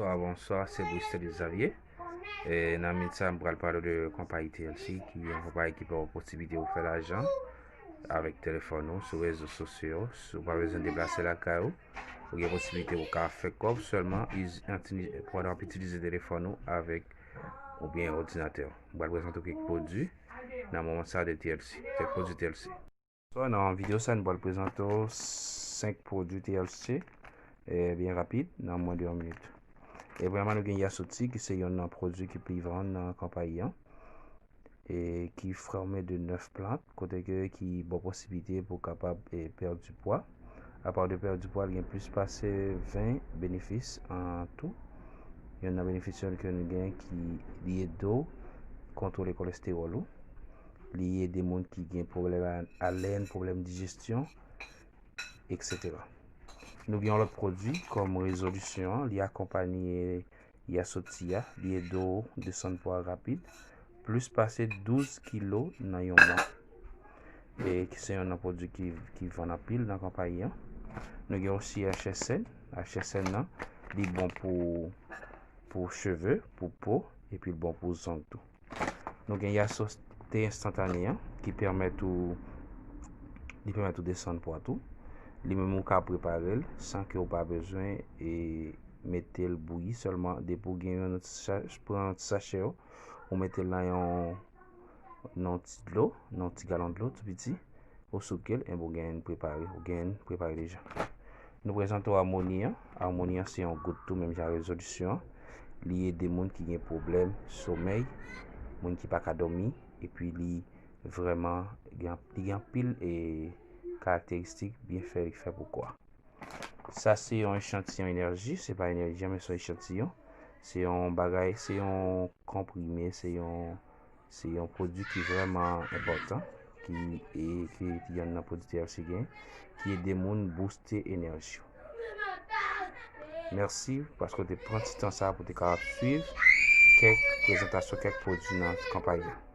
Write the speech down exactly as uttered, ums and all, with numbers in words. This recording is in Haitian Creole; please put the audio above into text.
Bonswa, bonswa, se Brice Teddy Xavier. E nan minit sa, m pral pale de konpayi T L C, ki yon konpayi ki ba w posiblite pou fè lajan avèk telefòn ou sou rezo sosyo yo. Si w pa bezwen deplase lakay ou, ou gen posiblite pou ka fè kòb sèlman pandan w ap itilize telefòn ou avèk oubyen òdinatè w. M pral prezante w kèk pwodui nan moman sa de T L C, kèk pwodui T L C. So, nan videyo sa, nou pral prezante w senk pwodui T L C, e, byen rapid, nan mwen de yon minit. E premyèman, nou gen Yasoti, ki se yonn nan pwodui ki pi vann nan konpayi an, e ki fòme de nèf plant, kote ke ki ba w posiblite pou kapab, e, pèdi pwa. Apa de pèdi pwa, li gen plis pase ven benefis an tou. Yonn nan benefis yo ke nou gen ki li ede w kontwole kolestewòl ou. Li ede moun ki gen pwoblèm a-, alèn, pwoblèm dijesyon, etsetera. Nou gen yon lòt pwodui kòm rezolisyon, li akonpanye Yasoti a, li ede w desann pwa rapid, plis pase douz kilo nan yon mwa. E ki se yon nan pwodui ki, ki vann anpil nan konpayi an. Nou gen osi H S N. H S N nan, li bon pou, pou cheve, pou po, epi l bon pou zong tou. Nou gen Yasoti enstantane an, ki pèmèt ou, li pèmèt ou desann pwa tou. Li menm ou ka prepare l san ke ou pa bezwen, e, mete l bouyi sèlman. Depi w gen yon ti sa-, pran yon ti sachè yo, ou mete l nan yon, nan yon ti dlo, nan yon ti galon dlo tou piti, ou souke l, enben ou genyen l prepare, ou genyen l prepare deja. Nou prezante w Amoni an. Amoni an se yon gout tou, menm jan rezolisyon an. Li ede moun ki gen pwoblèm somèy, moun ki pa ka dòmi, epi li vrèman gen, li gen anpil, e, karakteristik byenfè li fè pou kò a. Sa se yon echantiyon enèji, se pa enèji an, men se yon echantiyon. Se yon bagay, se yon konprime, se yon, se yon pwodui ki vrèman enpòtan, ki, e, ki, ki yonn nan pwodui T L C gen, ki ede moun booste enèji w. Mèsi paske w te pran ti tan sa pou te kapab swiv kèk prezantasyon, kèk pwodui nan konpayi an.